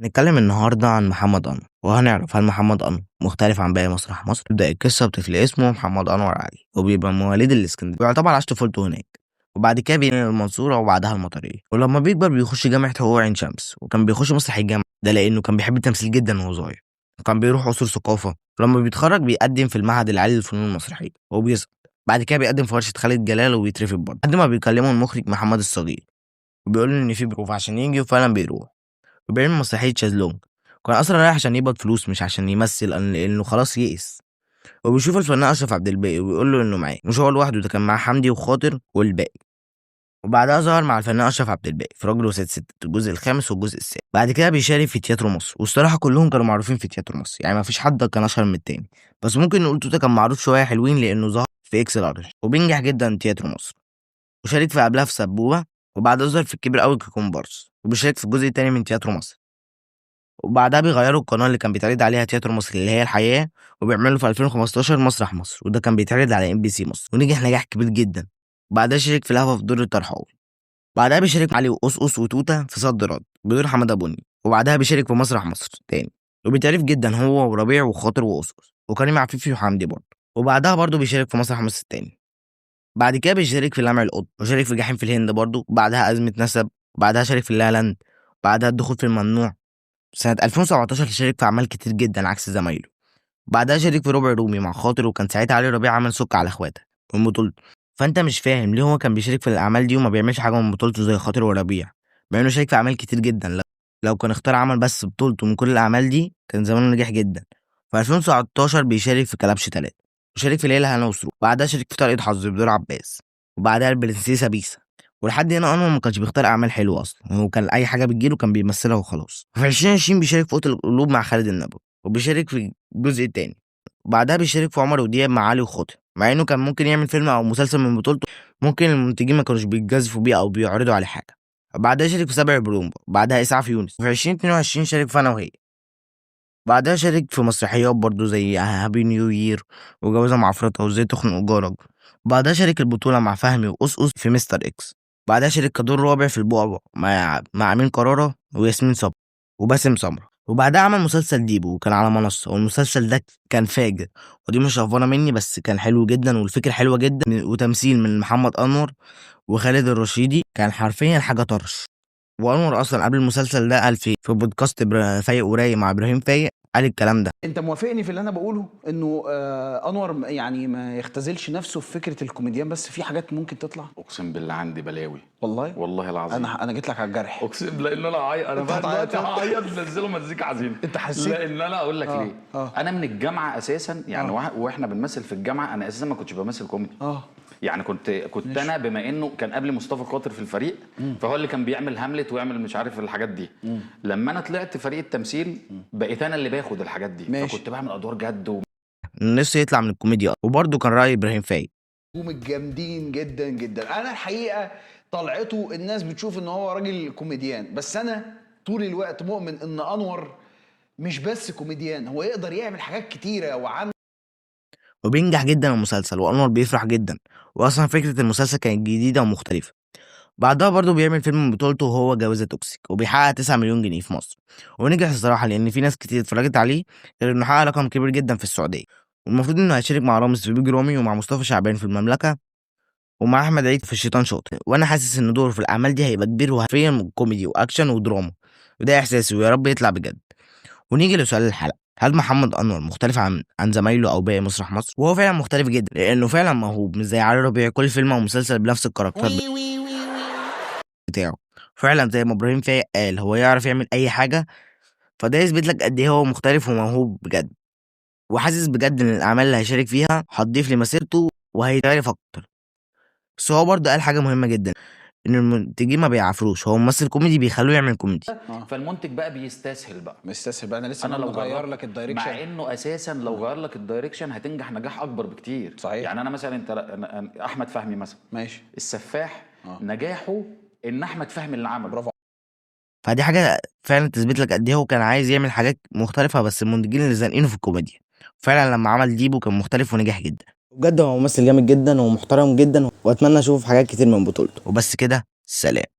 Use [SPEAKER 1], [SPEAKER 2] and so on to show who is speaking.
[SPEAKER 1] نتكلم النهاردة عن محمد أنور، وهنعرف هل محمد أنور مختلف عن باقي مسرح مصر. تبدأ القصة بطفل اسمه محمد أنور علي، وبيبقى مواليد الإسكندرية، ويعتبر عاش طفولته هناك، وبعد كده بينقل المنصورة وبعدها المطرية. ولما بيكبر بيخش جامعة حقوق عين شمس، وكان بيخش مسرح الجامعة ده لأنه كان بيحب التمثيل جدا وهو صغير، وكان بيروح قصور ثقافة. ولما بيتخرج بيقدم في المعهد العالي للفنون المسرحية وبيسقط. بعد كده بيقدم في ورشة خالد جلال وبيترفض برضه، لحد ما بيكلمه المخرج محمد الصغير وبيقول له إن في بروف عشان يجي، وفعلا بيروح وبيعمل مسرحية شازلونج. كان أصلا رايح عشان يقبض فلوس مش عشان يمثل، لأنه خلاص يئس. وبيشوف الفنان أشرف عبد الباقي وبيقول له إنه معاه، مش هو لوحده، ده كان معاه حمدي وخاطر والباقي. وبعدها ظهر مع الفنان أشرف عبد الباقي في راجل وست ست الجزء الخامس والجزء السابع. بعد كده بيشارك في تياترو مصر، والصراحة كلهم كانوا معروفين في تياترو مصر، يعني ما فيش حد كان أشهر من التاني، بس ممكن نقول توتا كان معروف شوية حلوين لأنه ظهر في إكس لارج وبينجح جدا تياترو مصر. وشارك في قبلها في سبوبة، وبعدها ظهر في الكبير قوي ككومبارس، وبيشارك في الجزء التاني من تياترو مصر. وبعدها بيغيروا القناة اللي كان بيتعرض عليها تياترو مصر اللي هي الحياة، وبيعملوا في 2015 مسرح مصر، وده كان بيتعرض على MBC مصر ونجح نجاح كبير جدا. وبعدها شارك في الهوا في دور الطرحاوي. بعدها بيشارك علي وقصقص وتوتة في صد رد بدور حمادة بني. وبعدها بيشارك في مسرح مصر تاني، وبيتعرف جدا هو وربيع وخاطر وقصقص وكريم عفيفي وحمدي برضه. وبعدها برضه بيشارك في مسرح مصر تاني. بعد كده بيشارك في لمع القط، وشارك في جحيم في الهند برضه، وبعدها أزمة نسب، وبعدها شارك في لا لاند، وبعدها الدخول في الممنوع. سنة 2017 شارك في أعمال كتير جدا عكس زمايله. بعدها شارك في ربع رومي مع خاطر، وكان ساعتها علي ربيع عمل سك على اخواته من بطولته. فانت مش فاهم ليه هو كان بيشارك في الاعمال دي وما بيعملش حاجة من بطولته زي خاطر وربيع، مع انه شارك في اعمال كتير جدا. لو كان اختار عمل بس بطولته من كل الاعمال دي كان زمانه نجح جدا. في 2019 بيشارك في كلبش 3، وشارك في ليلة هنا وسرور. بعدها شارك في طلقة حظ بدور عباس، وبعدها البرنسيسة بيسا. ولحد هنا انور ما كانش بيختار اعمال حلوة اصلا، هو كان اي حاجة بتجيله كان بيمثلها وخلاص. في 2020 بيشارك في قوت القلوب مع خالد النبوي، وبيشارك في الجزء الثاني. وبعدها بيشارك في عمر ودياب مع علي وخاطر، مع انه كان ممكن يعمل فيلم او مسلسل من بطولته، ممكن المنتجين ما كانوش بيتجازفوا بيه او بيعرضوا عليه حاجة. بعدها شارك في سبع برومبا، بعدها اسعاف يونس. وفي 2022 شارك في انا وهي. بعدها شارك في مسرحيات برضو زي Happy New Year وجوازة مع عفروتو وازاي تخنق جارك. بعدها شارك البطولة مع فهمي وقصقص في مستر اكس. بعدها شارك كدور رابع في البعبع مع أمين كرارة وياسمين صبري وباسم سمرة. وبعدها عمل مسلسل ديبو وكان على منصة، والمسلسل ده كان فاجر، ودي مش افوره مني بس كان حلو جدا والفكرة حلوة جدا، وتمثيل من محمد أنور وخالد الرشيدي، كان حرفيا حاجة طرش. وأنور أصلا قبل المسلسل ده قال في بودكاست فايق ورايق مع إبراهيم فايق، قال الكلام ده.
[SPEAKER 2] انت موافقني في اللي انا بقوله انه انور يعني ما يختزلش نفسه في فكرة الكوميديان، بس في حاجات ممكن تطلع؟
[SPEAKER 3] اقسم بالله عندي بلاوي
[SPEAKER 2] والله
[SPEAKER 3] والله العظيم.
[SPEAKER 2] انا جيت لك على الجرح،
[SPEAKER 3] اقسم بالله ان انا عايط، انا
[SPEAKER 2] انت
[SPEAKER 3] بقى دلوقتي
[SPEAKER 2] هتعيط؟
[SPEAKER 3] هعيط. نزلوا مزيكا حزينة.
[SPEAKER 2] انت حسيت؟
[SPEAKER 3] لان انا اقول لك ليه. انا من الجامعة اساسا يعني، واحنا بنمثل في الجامعة انا اساسا ما كنتش بمثل كوميدي. يعني كنت انا بما انه كان قبل مصطفى خاطر في الفريق، فهو اللي كان بيعمل هاملت ويعمل مش عارف الحاجات دي. لما انا طلعت فريق التمثيل بقيت انا اللي باخد الحاجات دي.
[SPEAKER 2] ماشي.
[SPEAKER 3] فكنت بعمل ادوار جد
[SPEAKER 1] نفسه يطلع من الكوميديا. وبرده كان رأي إبراهيم فايق.
[SPEAKER 2] نجوم الجامدين جدا جدا. انا الحقيقة طلعته الناس بتشوف ان هو راجل كوميديان، بس انا طول الوقت مؤمن ان انور مش بس كوميديان، هو يقدر يعمل حاجات كتيرة وعنده.
[SPEAKER 1] وبينجح جدا المسلسل، وأنور بيفرح جدا، وأصلا فكرة المسلسل كانت جديدة ومختلفة. بعدها برضه بيعمل فيلم من بطولته وهو جوازة توكسيك، وبيحقق 9 مليون جنيه في مصر، ونجح الصراحة لأن في ناس كتير اتفرجت عليه، غير إنه حقق رقم كبير جدا في السعودية. والمفروض إنه هيشارك مع رامز في بيج رامي، ومع مصطفى شعبان في المملكة، ومع أحمد عيد في الشيطان شاطر. وأنا حاسس إن دوره في الأعمال دي هيبقى كبير، وحرفيا كوميدي وأكشن ودراما، وده إحساسي، ويا رب يطلع بجد. ونيجي لسؤال الحلقة، هل محمد أنور مختلف عن زمايله أو باقي مسرح مصر؟ وهو فعلا مختلف جدا، لأنه فعلا موهوب، مش زي علي ربيع كل فيلم أو مسلسل بنفس ال character بتاعه. فعلا زي ما إبراهيم فايق قال، هو يعرف يعمل أي حاجة، فده يثبت لك قد إيه هو مختلف وموهوب بجد. وحاسس بجد إن الأعمال اللي هيشارك فيها هتضيف لمسيرته وهيتعرف أكتر. بس هو برضه قال حاجة مهمة جدا، إن المنتجين ما بيعافروش، هو ممثل كوميدي بيخلوه يعمل كوميدي.
[SPEAKER 3] فالمنتج بقى بيستسهل بقى.
[SPEAKER 2] مستسهل بقى. انا لسه
[SPEAKER 3] انا لو
[SPEAKER 2] غير
[SPEAKER 3] جربت-
[SPEAKER 2] لك ال direction،
[SPEAKER 3] مع انه اساسا لو غير لك ال direction هتنجح نجاح اكبر بكتير.
[SPEAKER 2] صحيح.
[SPEAKER 3] يعني انا مثلا انت أنا احمد فهمي مثلا،
[SPEAKER 2] ماشي،
[SPEAKER 3] السفاح نجاحه ان احمد فهمي اللي عمله.
[SPEAKER 2] برافو.
[SPEAKER 1] فدي حاجة فعلا تثبت لك قد ايه هو كان عايز يعمل حاجات مختلفة، بس المنتجين اللي زانقينه في الكوميديا. فعلا لما عمل ديبو كان مختلف ونجح جدا. بجد هو ممثل جامد جدا ومحترم جدا، واتمنى اشوف حاجات كتير من بطولته. وبس كده، سلام.